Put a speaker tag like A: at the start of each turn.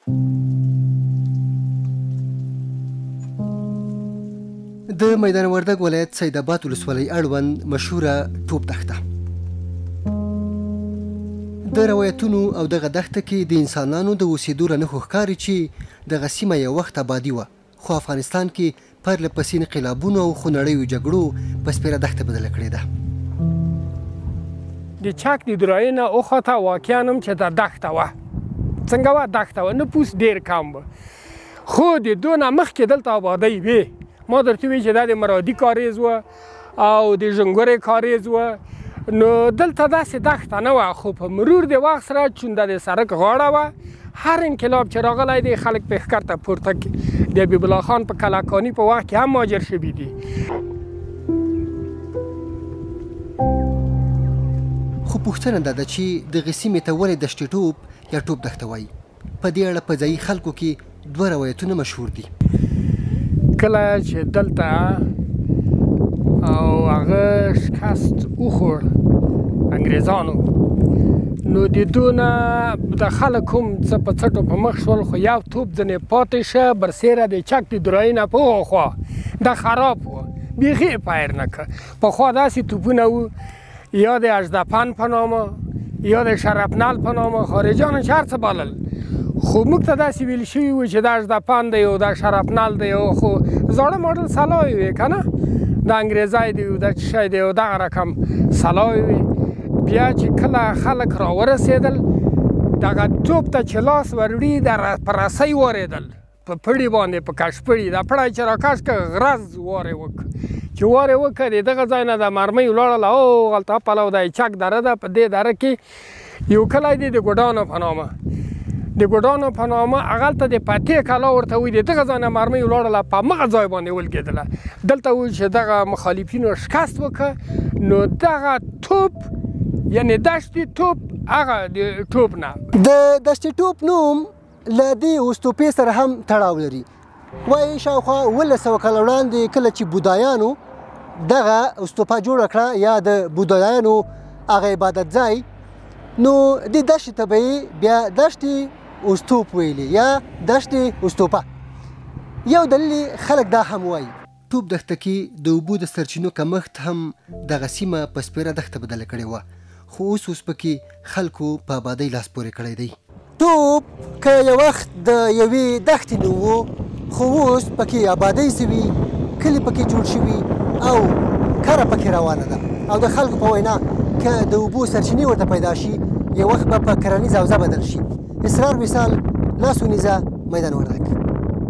A: د میدان وردګ ولایت سید آباد ولسوالۍ اړوند مشهوره ټوپ دښته. د روایتونو او دغه دښته کې د انسانانو د اوسېدو له نښو ښکاري چې دغه سیمه یو وخت آبادي وه، خو افغانستان کې پرله پسې انقلابونو او خونړیو جګړو په سپېره دښته بدله کړې ده.
B: د چک د درایې نه وخته واقعا هم چې دا دښته وه، څنګه وه؟ دښته وه، نفوس ډېر کم و، خو د دوی نه مخکې دلته آبادۍ وې. ما درته وویل چې دا د مرادي کاریز و او د ژنګورې کاریز و، نو دلته داسې دښته نه وه، خو په مرور د وخت سره چون د سړک غاړه وه، هر انقلاب چې راغلی دی خلک په ښکرته پورته کې د حبیب الله خان په کلاکاني په وخت کې هم مهاجر شوي دي.
A: خو پوښتنه دا ده چې دغې سیمې ته ولې دشتې ټوپ یا ټوپ دښته وایي؟ په دې اړه په ځایي خلکو کې دوه روایتونه مشهور دي.
B: کله چې دلته او هغه شکست وخوړ انګریزانو، نو د دوی نه د خلک هم څه په څټو په مخ شول، خو یو توپ ځنې پاتې شه برسېره د چک د درایې نه په هغه خوا دا خراب و، بیخي یې پایر نه کړ. پخوا داسې توپونه وو، یا د اژدپن په نامه یا د شرپنل په نامه، خارجانو چې هر څه بالل، خو موږ ته داسې ویل شوي وو چې دا اژدپن دی او دا شرپنل دی، او خو زاړه ماډل سلاوې وې که نه، دا انګریزی دی او دا څه شی دی او دغه رقم سلاوې وې. بیا چې کله خلک راورسېدل دغه توپ ته چې لاس وروړي د په رسۍ واریدل، په پړي باندې، په کشپړي، دا پړی چې راکش که غرز وارې وکړ، چې وارې وکړ د دغه ځای نه د مرمۍ ولاړله او هلته پلو د چک دره ده، په دې دره کې یو کلی دی د ګډانو په نامه، د ګډانو په نامه هغلته د پتې کلا ورته وایي، د دغه ځای نه مرمۍ ولاړله په همغه ځای باندې ولګېدله. دلته وایي چې دغه مخالفینو شکست وکړ، نو دغه توپ یعنې دشتې توپ هغه د ټوپ نه
A: د دشتې ټوپ نوم له دې اوستوپې سره هم تړاو لري. وایي شاوخوا 1700 کاله وړاندې کله چې بودایانو دغه استوپه جوړه کړه یا د بودایانو هغه عبادت ځای، نو دې دشتې ته به یې بیا دشتې اوستوپ ویلې یا دشتې اوستوپه. یو دلیل خلک دا هم وایي. ټوپ دښته کې د اوبو د سرچینو کمښت هم دغه سیمه په سپېره دښته بدله کړې وه، خو اوس اوس پکې خلکو په آبادۍ لاس پورې کړی دی. ټوپ که یو وخت د یوې دښتې نوم و، خو اوس پکې آبادۍ سوي، کلي پکې جوړ شوي او کره پکې روانه ده. او د خلکو په وینا که د اوبو سرچینې ورته پیدا شي یو وخت به په کرنیزه حوزه بدل شي. اسرار وصال، لاس اونیزه، میدان وردګ.